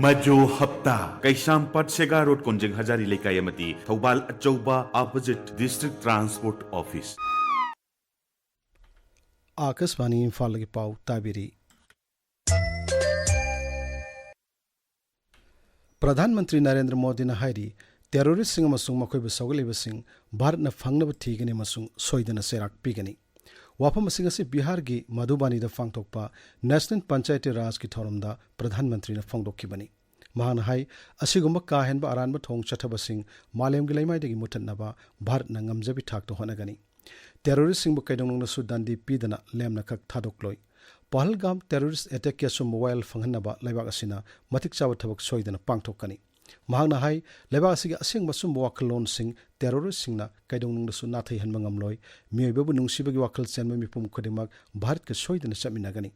ꯃꯖꯣ ꯍꯞꯇꯥ, ꯀꯩꯁꯥꯝꯄꯥꯠ ꯁꯦꯒꯥ ꯔꯣꯗ, ꯀꯣꯟꯖꯦꯡ ꯍꯖꯥꯔꯤ ꯂꯩꯀꯥꯏ ꯑꯃꯗꯤ ꯊꯧꯕꯥꯜ ꯑꯆꯧꯕ, ꯑꯣꯄꯣꯖꯤꯠ ꯗꯤꯁꯇ꯭ꯔꯤꯛ ꯇ꯭ꯔꯥꯟꯁꯄꯣꯔꯠ ꯑꯣꯐꯤꯁ꯫ ꯑꯥꯀꯥꯁꯕꯥꯅꯤ ꯏꯝꯐꯥꯜꯗꯒꯤ ꯄꯥꯎ ꯇꯥꯕꯤꯔꯤ꯫ ꯄ꯭ꯔꯙꯥꯟ ꯃꯟꯇ꯭ꯔꯤ ꯅꯔꯦꯟꯗ꯭ꯔ ꯃꯣꯗꯤꯅ ꯍꯥꯏꯔꯤ, ꯇꯦꯔꯣꯔꯤꯁꯁꯤꯡ ꯑꯃꯁꯨꯡ ꯃꯈꯣꯏꯕꯨ ꯁꯧꯒꯠꯂꯤꯕꯁꯤꯡ ꯚꯥꯔꯠꯅ ꯐꯪꯅꯕ ꯊꯤꯒꯅꯤ ꯑꯃꯁꯨꯡ ꯁꯣꯏꯗꯅ ꯆꯩꯔꯥꯛ ꯄꯤꯒꯅꯤ꯫ ꯋꯥꯐꯝꯁꯤꯡ ꯑꯁꯤ ꯕꯤꯍꯥꯔꯒꯤ ꯃꯙꯨꯕꯥꯅꯤꯗ ꯄꯥꯡꯊꯣꯛꯄ ꯅꯦꯁꯅꯦꯜ ꯄꯟꯆꯥꯌꯇꯤ ꯔꯥꯖꯀꯤ ꯊꯧꯔꯝꯗ ꯄ꯭ꯔꯙꯥꯟ ꯃꯟꯇ꯭ꯔꯤꯅ ꯐꯣꯡꯗꯣꯛꯈꯤꯕꯅꯤ꯫ ꯃꯍꯥꯛꯅ ꯍꯥꯏ, ꯑꯁꯤꯒꯨꯝꯕ ꯀꯥ ꯍꯦꯟꯕ ꯑꯔꯥꯟꯕ ꯊꯧꯑꯣꯡ ꯆꯠꯊꯕꯁꯤꯡ ꯃꯥꯂꯦꯝꯒꯤ ꯂꯩꯃꯥꯏꯗꯒꯤ ꯃꯨꯠꯊꯠꯅꯕ ꯚꯥꯔꯠꯅ ꯉꯝꯖꯕꯤ ꯊꯥꯛꯇ ꯍꯣꯠꯅꯒꯅꯤ꯫ ꯇꯦꯔꯣꯔꯤꯁ꯭ꯠꯁꯤꯡꯕꯨ ꯀꯩꯗꯧꯅꯨꯡꯗꯁꯨ ꯗꯟꯗꯤ ꯄꯤꯗꯅ ꯂꯦꯝꯅ ꯈꯛ ꯊꯥꯗꯣꯛꯂꯣꯏ꯫ ꯄꯍꯜꯒꯥꯝ ꯇꯦꯔꯣꯔꯤꯁ꯭ꯠ ꯑꯦꯇꯦꯛꯀꯤ ꯑꯆꯨꯝꯕ ꯋꯥꯌꯦꯜ ꯐꯪꯍꯟꯅꯕ ꯂꯩꯕꯥꯛ ꯑꯁꯤꯅ ꯃꯇꯤꯛ ꯆꯥꯕ ꯊꯕꯛ ꯁꯣꯏꯗꯅ ꯄꯥꯡꯊꯣꯛꯀꯅꯤ꯫ ꯃꯍꯥꯛꯅ ꯍꯥꯏ, ꯂꯩꯕꯥꯛ ꯑꯁꯤꯒꯤ ꯑꯁꯦꯡꯕ ꯑꯆꯨꯝꯕ ꯋꯥꯈꯜꯂꯣꯟꯁꯤꯡ ꯇꯦꯔꯣꯔꯤꯁ꯭ꯠꯁꯤꯡꯅ ꯀꯩꯗꯧꯅꯨꯡꯗꯁꯨ ꯅꯥꯊꯩꯍꯟꯕ ꯉꯝꯂꯣꯏ꯫ ꯃꯤꯑꯣꯏꯕꯕꯨ ꯅꯨꯡꯁꯤꯕꯒꯤ ꯋꯥꯈꯜ ꯆꯦꯟꯕ ꯃꯤꯄꯨꯝ ꯈꯨꯗꯤꯡꯃꯛ ꯚꯥꯔꯠꯀ ꯁꯣꯏꯗꯅ ꯆꯠꯃꯤꯟꯅꯒꯅꯤ꯫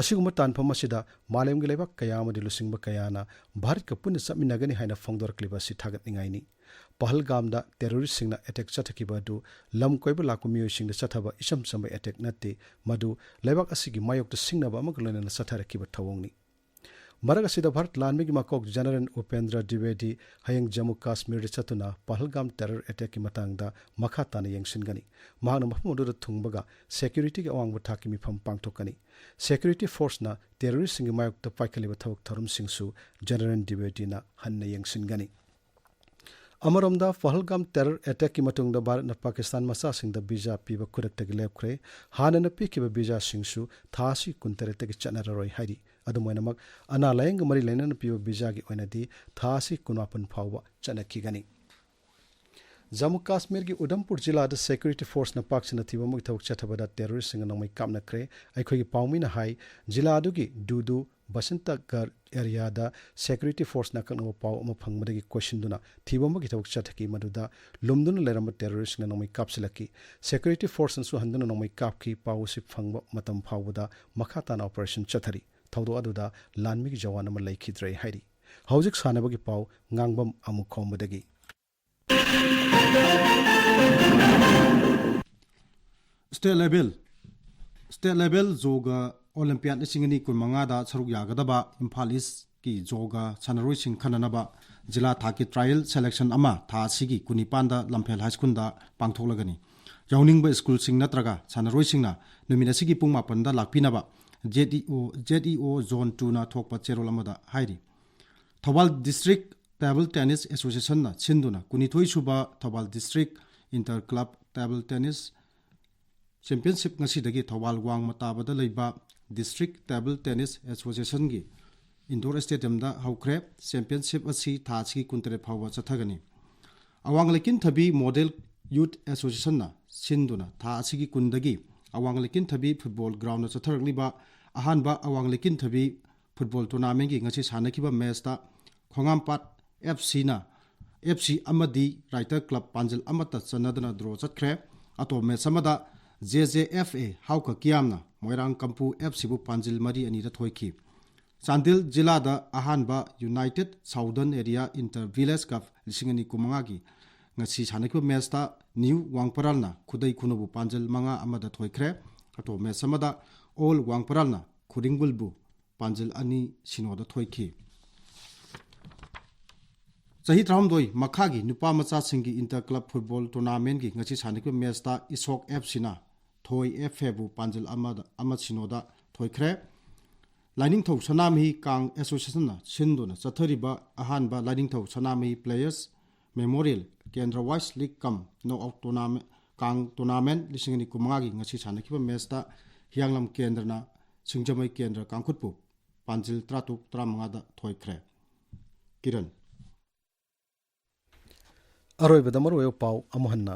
ꯑꯁꯤꯒꯨꯝꯕ ꯇꯥꯟꯐꯝ ꯑꯁꯤꯗ ꯃꯥꯂꯦꯝꯒꯤ ꯂꯩꯕꯥꯛ ꯀꯌꯥ ꯑꯃꯗꯤ ꯂꯨꯆꯤꯡꯕ ꯀꯌꯥꯅ ꯚꯥꯔꯠꯀ ꯄꯨꯟꯅ ꯆꯠꯃꯤꯟꯅꯒꯅꯤ ꯍꯥꯏꯅ ꯐꯣꯡꯗꯣꯔꯛꯂꯤꯕ ꯑꯁꯤ ꯊꯥꯒꯠꯅꯤꯡꯉꯥꯏꯅꯤ꯫ ꯄꯍꯜꯒꯥꯝꯗ ꯇꯦꯔꯣꯔꯤꯁ꯭ꯠꯁꯤꯡꯅ ꯑꯦꯇꯦꯛ ꯆꯠꯊꯈꯤꯕ ꯑꯗꯨ ꯂꯝ ꯀꯣꯏꯕ ꯂꯥꯛꯄ ꯃꯤꯑꯣꯏꯁꯤꯡꯗ ꯆꯠꯊꯕ ꯏꯆꯝ ꯆꯝꯕ ꯑꯦꯇꯦꯛ ꯅꯠꯇꯦ, ꯃꯗꯨ ꯂꯩꯕꯥꯛ ꯑꯁꯤꯒꯤ ꯃꯥꯌꯣꯛꯇ ꯁꯤꯡꯅꯕ ꯑꯃꯒ ꯂꯣꯏꯅꯅ ꯆꯠꯊꯔꯛꯈꯤꯕ ꯊꯧꯑꯣꯡꯅꯤ꯫ ꯃꯔꯛ ꯑꯁꯤꯗ ꯚꯥꯔꯠ ꯂꯥꯟꯃꯤꯒꯤ ꯃꯀꯣꯛ ꯖꯦꯅꯔꯦꯜ ꯎꯄꯦꯟꯗ꯭ꯔ ꯗ꯭ꯋꯤꯕꯦꯗꯤ ꯍꯌꯦꯡ ꯖꯝꯃꯨ ꯀꯥꯁꯃꯤꯔꯗ ꯆꯠꯇꯨꯅ ꯄꯍꯜꯒꯥꯝ ꯇꯦꯔꯔ ꯑꯦꯇꯦꯛꯀꯤ ꯃꯇꯥꯡꯗ ꯃꯈꯥ ꯇꯥꯅ ꯌꯦꯡꯁꯤꯟꯒꯅꯤ꯫ ꯃꯍꯥꯛꯅ ꯃꯐꯝ ꯑꯗꯨꯗ ꯊꯨꯡꯕꯒ ꯁꯦꯀ꯭ꯌꯨꯔꯤꯇꯤꯒꯤ ꯑꯋꯥꯡꯕ ꯊꯥꯛꯀꯤ ꯃꯤꯐꯝ ꯄꯥꯡꯊꯣꯛꯀꯅꯤ꯫ ꯁꯦꯀ꯭ꯌꯨꯔꯤꯇꯤ ꯐꯣꯔꯁꯅ ꯇꯦꯔꯣꯔꯤꯁ꯭ꯠꯁꯤꯡꯒꯤ ꯃꯥꯌꯣꯛꯇ ꯄꯥꯏꯈꯠꯂꯤꯕ ꯊꯕꯛ ꯊꯧꯔꯝꯁꯤꯡꯁꯨ ꯖꯦꯅꯔꯦꯜ ꯗ꯭ꯋꯤꯕꯦꯗꯤꯅ ꯍꯟꯅ ꯌꯦꯡꯁꯤꯟꯒꯅꯤ꯫ ꯑꯃꯔꯣꯝꯗ, ꯄꯍꯜꯒꯥꯝ ꯇꯦꯔꯔ ꯑꯦꯇꯦꯛꯀꯤ ꯃꯇꯨꯡꯗ ꯚꯥꯔꯠꯅ ꯄꯥꯀꯤꯁꯇꯥꯟ ꯃꯆꯥꯁꯤꯡꯗ ꯚꯤꯖꯥ ꯄꯤꯕ ꯈꯨꯗꯛꯇꯒꯤ ꯂꯦꯞꯈ꯭ꯔꯦ꯫ ꯍꯥꯟꯅꯅ ꯄꯤꯈꯤꯕ ꯚꯤꯖꯥꯁꯤꯡꯁꯨ ꯊꯥ ꯑꯁꯤ ꯀꯨꯟꯇꯔꯦꯠꯇꯒꯤ ꯆꯠꯅꯔꯔꯣꯏ ꯍꯥꯏꯔꯤ꯫ ꯑꯗꯨꯝ ꯑꯣꯏꯅꯃꯛ, ꯑꯅꯥ ꯂꯥꯌꯦꯡꯒ ꯃꯔꯤ ꯂꯩꯅꯅ ꯄꯤꯕ ꯚꯤꯖꯥꯒꯤ ꯑꯣꯏꯅꯗꯤ ꯊꯥ ꯑꯁꯤ ꯀꯨꯟꯃꯥꯄꯟ ꯐꯥꯎꯕ ꯆꯠꯅꯈꯤꯒꯅꯤ꯫ ꯖꯝꯃꯨ ꯀꯥꯁꯃꯤꯔꯒꯤ ꯎꯙꯝꯄꯨꯔ ꯖꯤꯂꯥꯗ ꯁꯦꯀ꯭ꯌꯨꯔꯤꯇꯤ ꯐꯣꯔꯁꯅ ꯄꯥꯛ ꯁꯟꯅ ꯊꯤꯕ ꯑꯃꯒꯤ ꯊꯕꯛ ꯆꯠꯊꯕꯗ ꯇꯦꯔꯣꯔꯤꯁꯁꯤꯡꯅ ꯅꯣꯡꯃꯩ ꯀꯥꯞꯅꯈ꯭ꯔꯦ꯫ ꯑꯩꯈꯣꯏꯒꯤ ꯄꯥꯎꯃꯤꯅ ꯍꯥꯏ, ꯖꯤꯂꯥ ꯑꯗꯨꯒꯤ ꯗꯨꯗꯨ ꯕꯁꯟꯇꯒꯔ ꯑꯦꯔꯤꯌꯥꯗ ꯁꯦꯀ꯭ꯌꯨꯔꯤꯇꯤ ꯐꯣꯔꯁꯅ ꯑꯀꯛꯅꯕ ꯄꯥꯎ ꯑꯃ ꯐꯪꯕꯗꯒꯤ ꯀꯣꯏꯁꯤꯟꯗꯨꯅ ꯊꯤꯕ ꯑꯃꯒꯤ ꯊꯕꯛ ꯆꯠꯊꯈꯤ, ꯃꯗꯨꯗ ꯂꯨꯝꯗꯨꯅ ꯂꯩꯔꯝꯕ ꯇꯦꯔꯣꯔꯤꯁꯁꯤꯡꯅ ꯅꯣꯡꯃꯩ ꯀꯥꯞꯁꯤꯜꯂꯛꯈꯤ꯫ ꯁꯦꯀ꯭ꯌꯨꯔꯤꯇꯤ ꯐꯣꯔꯁꯅꯁꯨ ꯍꯟꯗꯨꯅ ꯅꯣꯡꯃꯩ ꯀꯥꯞꯈꯤ꯫ ꯄꯥꯎ ꯑꯁꯤ ꯐꯪꯕ ꯃꯇꯝ ꯐꯥꯎꯕꯗ ꯃꯈꯥ ꯇꯥꯅ ꯑꯣꯄꯔꯦꯁꯟ ꯆꯠꯊꯔꯤ꯫ ꯊꯧꯗꯣꯛ ꯑꯗꯨꯗ ꯂꯥꯟꯃꯤꯒꯤ ꯖꯋꯥꯟ ꯑꯃ ꯂꯩꯈꯤꯗ꯭ꯔꯦ ꯍꯥꯏꯔꯤ꯫ ꯍꯧꯖꯤꯛ ꯁꯥꯟꯅꯕꯒꯤ ꯄꯥꯎ꯫ ꯉꯥꯡꯕꯝ ꯑꯃꯨꯛ ꯈꯣꯝꯕꯗꯒꯤ꯫ ꯁ꯭ꯇꯦꯠ ꯂꯦꯚꯦꯜ ꯁ꯭ꯇꯦꯠ ꯂꯦꯚꯦꯜ ꯖꯣꯒ ꯑꯣꯂꯤꯝꯄꯤꯌꯥꯠ ꯂꯤꯁꯤꯡ ꯑꯅꯤ ꯀꯨꯟꯃꯉꯥꯗ ꯁꯔꯨꯛ ꯌꯥꯒꯗꯕ ꯏꯝꯐꯥꯜ ꯏꯁꯀꯤ ꯖꯣꯒ ꯁꯥꯟꯅꯔꯣꯏꯁꯤꯡ ꯈꯟꯅꯅꯕ ꯖꯤꯂꯥ ꯊꯥꯛꯀꯤ ꯇ꯭ꯔꯥꯌꯦꯜ ꯁꯦꯂꯦꯛꯁꯟ ꯑꯃ ꯊꯥ ꯑꯁꯤꯒꯤ ꯀꯨꯟꯅꯤꯄꯥꯟꯗ ꯂꯝꯐꯦꯜ ꯍꯥꯏ ꯁ꯭ꯀꯨꯜꯗ ꯄꯥꯡꯊꯣꯛꯂꯒꯅꯤ꯫ ꯌꯥꯎꯅꯤꯡꯕ ꯁ꯭ꯀꯨꯜꯁꯤꯡ ꯅꯠꯇ꯭ꯔꯒ ꯁꯥꯟꯅꯔꯣꯏꯁꯤꯡꯅ ꯅꯨꯃꯤꯠ ꯑꯁꯤꯒꯤ ꯄꯨꯡ ꯃꯥꯄꯟꯗ ꯂꯥꯛꯄꯤꯅꯕ Z E O, Z E O zone ꯇꯨꯅ ꯊꯣꯛꯄ ꯆꯦꯔꯣꯜ ꯑꯃꯗ ꯍꯥꯏꯔꯤ꯫ ꯊꯧꯕꯥꯜ ꯗꯤꯁꯇ꯭ꯔꯤꯛ ꯇꯦꯕꯜ ꯇꯦꯅꯤꯁ ꯑꯦꯁꯣꯁꯤꯌꯦꯁꯟꯅ ꯁꯤꯟꯗꯨꯅ ꯀꯨꯟꯅꯤꯊꯣꯏ ꯁꯨꯕ Thoubal district inter club table tennis championship ꯉꯁꯤꯗꯒꯤ ꯊꯧꯕꯥꯜ ꯋꯥꯡꯃ ꯇꯥꯕꯗ ꯂꯩꯕ ꯗꯤꯁꯇ꯭ꯔꯤꯛ ꯇꯦꯕꯜ ꯇꯦꯅꯤꯁ ꯑꯦꯁꯣꯁꯤꯌꯦꯁꯟꯒꯤ ꯏꯟꯗꯣꯔ ꯁ꯭ꯇꯦꯗꯤꯌꯝꯗ ꯍꯧꯈ꯭ꯔꯦ꯫ ꯆꯦꯝꯄꯤꯌꯟꯁꯤꯞ ꯑꯁꯤ ꯊꯥ ꯑꯁꯤꯒꯤ ꯀꯨꯟꯇꯔꯦꯠ ꯐꯥꯎꯕ ꯆꯠꯊꯒꯅꯤ꯫ ꯑꯋꯥꯡ ꯂꯩꯀꯤꯟꯊꯕꯤ ꯃꯣꯗꯦꯜ ꯌꯨꯠ ꯑꯦꯁꯣꯁꯤꯌꯦꯁꯟꯅ ꯁꯤꯟꯗꯨꯅ ꯊꯥ ꯑꯁꯤꯒꯤ ꯀꯨꯟꯗꯒꯤ ꯑꯋꯥꯡ ꯂꯩꯀꯤꯟꯊꯕꯤ ꯐꯨꯠꯕꯣꯜ ꯒ꯭ꯔꯥꯎꯟꯗ ꯆꯠꯊꯔꯛꯂꯤꯕ ꯑꯍꯥꯟꯕ ꯑꯋꯥꯡ ꯂꯩꯀꯤꯟꯊꯕꯤ ꯐꯨꯠꯕꯣꯜ ꯇꯣꯔꯅꯥꯃꯦꯟꯒꯤ ꯉꯁꯤ ꯁꯥꯟꯅꯈꯤꯕ ꯃꯦꯆꯇ ꯈꯣꯡꯉꯥꯝꯄꯥꯠ ꯑꯦꯐ ꯁꯤꯅ ꯑꯦꯐ ꯁꯤ ꯑꯃꯗꯤ ꯔꯥꯏꯇꯔ ꯀ꯭ꯂꯕ ꯄꯥꯟꯖꯤꯜ ꯑꯃꯠꯇ ꯆꯟꯅꯗꯅ ꯗ꯭ꯔꯣ ꯆꯠꯈ꯭ꯔꯦ꯫ ꯑꯇꯣꯞꯄ ꯃꯦꯆ ꯑꯃꯗ J J F A Haoka ꯀꯤꯌꯥꯝꯅ ꯃꯣꯏꯔꯥꯡ ꯀꯝꯄꯨ ꯑꯦꯐ ꯁꯤꯕꯨ ꯄꯥꯟꯖꯤꯜ ꯃꯔꯤ ꯑꯅꯤꯗ ꯊꯣꯏꯈꯤ꯫ ꯆꯥꯟꯗꯦꯜ ꯖꯤꯂꯥꯗ ꯑꯍꯥꯟꯕ united southern area inter village cup ꯂꯤꯁꯤꯡ ꯑꯅꯤ ꯀꯨꯟꯃꯉꯥꯒꯤ ꯉꯁꯤ ꯁꯥꯟꯅꯈꯤꯕ ꯃꯦꯆꯇ ꯅ꯭ꯌꯨ ꯋꯥꯡꯄꯔꯥꯜꯅ ꯈꯨꯗꯩ ꯈꯨꯅꯧꯕꯨ ꯄꯥꯟꯖꯤꯜ ꯃꯉꯥ ꯑꯃꯗ ꯊꯣꯏꯈ꯭ꯔꯦ꯫ ꯑꯇꯣꯞꯄ ꯃꯦꯆ ꯑꯃꯗ ꯑꯣꯜ ꯋꯥꯡꯄꯔꯥꯜꯅ ꯈꯨꯔꯤꯡꯒꯨꯜꯕꯨ ꯄꯥꯟꯖꯤꯜ ꯑꯅꯤ ꯁꯤꯅꯣꯗ ꯊꯣꯏꯈꯤ꯫ ꯆꯍꯤ ꯇꯔꯥꯍꯨꯝꯗꯣꯏ ꯃꯈꯥꯒꯤ ꯅꯨꯄꯥ ꯃꯆꯥꯁꯤꯡꯒꯤ ꯏꯟꯇꯔ ꯀ꯭ꯂꯕ ꯐꯨꯠꯕꯣꯜ ꯇꯣꯔꯅꯥꯃꯦꯟꯒꯤ ꯉꯁꯤ ꯁꯥꯟꯅꯈꯤꯕ ꯃꯦꯆꯇ ꯏꯁꯣꯛ ꯑꯦꯐ ꯁꯤꯅ ꯊꯣꯏ ꯑꯦꯐ ꯑꯦꯕꯨ ꯄꯥꯟꯖꯤꯜ ꯑꯃꯗ, ꯑꯃ ꯁꯤꯅꯣꯗ ꯊꯣꯏꯈ꯭ꯔꯦ꯫ ꯂꯥꯏꯅꯤꯡꯊꯧ ꯁꯅꯥꯃꯍꯤ ꯀꯥꯡ ꯑꯦꯁꯣꯁꯤꯌꯦꯁꯟꯅ ꯁꯤꯟꯗꯨꯅ ꯆꯠꯊꯔꯤꯕ ꯑꯍꯥꯟꯕ ꯂꯥꯏꯅꯤꯡꯊꯧ ꯁꯅꯥꯃꯍꯤ ꯄ꯭ꯂꯦꯌꯔꯁ ꯃꯦꯃꯣꯔꯤꯌꯦꯜ ꯀꯦꯟꯗ꯭ꯔ ꯋꯥꯏꯁ ꯂꯤꯒ ꯀꯝ ꯅꯣꯛ ꯑꯥꯎꯠ ꯇꯣꯔꯅꯥꯃꯦꯟ, ꯀꯥꯡ ꯇꯣꯔꯅꯥꯃꯦꯟ ꯂꯤꯁꯤꯡ ꯑꯅꯤ ꯀꯨꯟꯃꯉꯥꯒꯤ ꯉꯁꯤ ꯁꯥꯟꯅꯈꯤꯕ ꯃꯦꯆꯇ ꯍꯤꯌꯥꯡꯂꯝ ꯀꯦꯟꯗ꯭ꯔꯅ ꯁꯤꯡꯖꯃꯩ ꯀꯦꯟꯗ꯭ꯔ ꯀꯥꯡꯈꯨꯠꯄꯨ ꯄꯥꯟꯖꯤꯜ ꯇꯔꯥꯇꯔꯨꯛ ꯇꯔꯥꯃꯉꯥꯗ ꯊꯣꯏꯈ꯭ꯔꯦ꯫ ꯀꯤꯔꯟ꯫ ꯑꯔꯣꯏꯕꯗ ꯃꯔꯨꯑꯣꯏꯕ ꯄꯥꯎ ꯑꯃꯨꯛ ꯍꯟꯅ꯫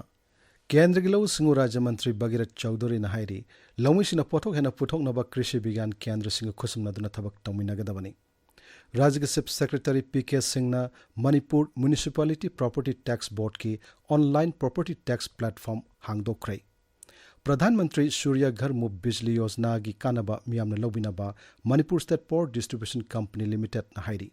ꯀꯦꯟꯗ꯭ꯔꯒꯤ ꯂꯧꯎ ꯁꯤꯡꯎ ꯔꯥꯖ꯭ꯌ ꯃꯟꯇ꯭ꯔꯤ ꯕꯒꯤꯔꯊ ꯆꯧꯙꯨꯔꯤꯅ ꯍꯥꯏꯔꯤ, ꯂꯧꯃꯤꯁꯤꯡꯅ ꯄꯣꯠꯊꯣꯛ ꯍꯦꯟꯅ ꯄꯨꯊꯣꯛꯅꯕ ꯀ꯭ꯔꯤꯁꯤ ꯕꯤꯒ꯭ꯌꯥꯟ ꯀꯦꯟꯗ꯭ꯔꯁꯤꯡꯒ ꯈꯨꯠꯁꯝꯅꯗꯨꯅ ꯊꯕꯛ ꯇꯧꯃꯤꯟꯅꯒꯗꯕꯅꯤ꯫ ꯔꯥꯖ꯭ꯌꯒꯤ ꯆꯤꯐ ꯁꯦꯀ꯭ꯔꯦꯇꯔꯤ ꯄꯤ ꯀꯦ ꯁꯤꯡꯅ ꯃꯅꯤꯄꯨꯔ ꯃ꯭ꯌꯨꯅꯤꯁꯤꯄꯥꯂꯤꯇꯤ ꯄ꯭ꯔꯣꯄꯔꯇꯤ ꯇꯦꯛꯁ ꯕꯣꯔꯗꯀꯤ ꯑꯣꯟꯂꯥꯏꯟ ꯄ꯭ꯔꯣꯄꯔꯇꯤ ꯇꯦꯛꯁ ꯄ꯭ꯂꯦꯠꯐꯣꯔꯝ ꯍꯥꯡꯗꯣꯛꯈ꯭ꯔꯦ꯫ ꯄ꯭ꯔꯙꯥꯟ ꯃꯟꯇ꯭ꯔꯤ ꯁꯨꯔ꯭ꯌ ꯘꯔ ꯃꯨꯐ ꯕꯤꯖꯂꯤ ꯌꯣꯖꯅꯥꯒꯤ ꯀꯥꯟꯅꯕ ꯃꯤꯌꯥꯝꯅ ꯂꯧꯕꯤꯅꯕ Manipur state power distribution company ꯂꯤꯃꯤꯇꯦꯗꯅ ꯍꯥꯏꯔꯤ꯫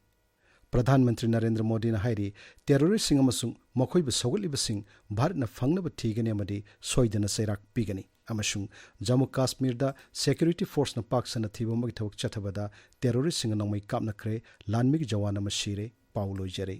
ꯄ꯭ꯔꯙꯥꯟ ꯃꯟꯇ꯭ꯔꯤ ꯅꯔꯦꯟꯗ꯭ꯔ ꯃꯣꯗꯤꯅ ꯍꯥꯏꯔꯤ, ꯇꯦꯔꯣꯔꯤꯁꯁꯤꯡ ꯑꯃꯁꯨꯡ ꯃꯈꯣꯏꯕꯨ ꯁꯧꯒꯠꯂꯤꯕꯁꯤꯡ ꯚꯥꯔꯠꯅ ꯐꯪꯅꯕ ꯊꯤꯒꯅꯤ ꯑꯃꯗꯤ ꯁꯣꯏꯗꯅ ꯆꯩꯔꯥꯛ ꯄꯤꯒꯅꯤ ꯑꯃꯁꯨꯡ ꯖꯝꯃꯨ ꯀꯥꯁꯃꯤꯔꯗ ꯁꯦꯀ꯭ꯌꯨꯔꯤꯇꯤ ꯐꯣꯔꯁꯅ ꯄꯥꯛ ꯁꯟꯅ ꯊꯤꯕ ꯑꯃꯒꯤ ꯊꯕꯛ ꯆꯠꯊꯕꯗ ꯇꯦꯔꯣꯔꯤꯁꯁꯤꯡꯅ ꯅꯣꯡꯃꯩ ꯀꯥꯞꯅꯈ꯭ꯔꯦ, ꯂꯥꯟꯃꯤꯒꯤ ꯖꯋꯥꯟ ꯑꯃ ꯁꯤꯔꯦ꯫ ꯄꯥꯎ ꯂꯣꯏꯖꯔꯦ꯫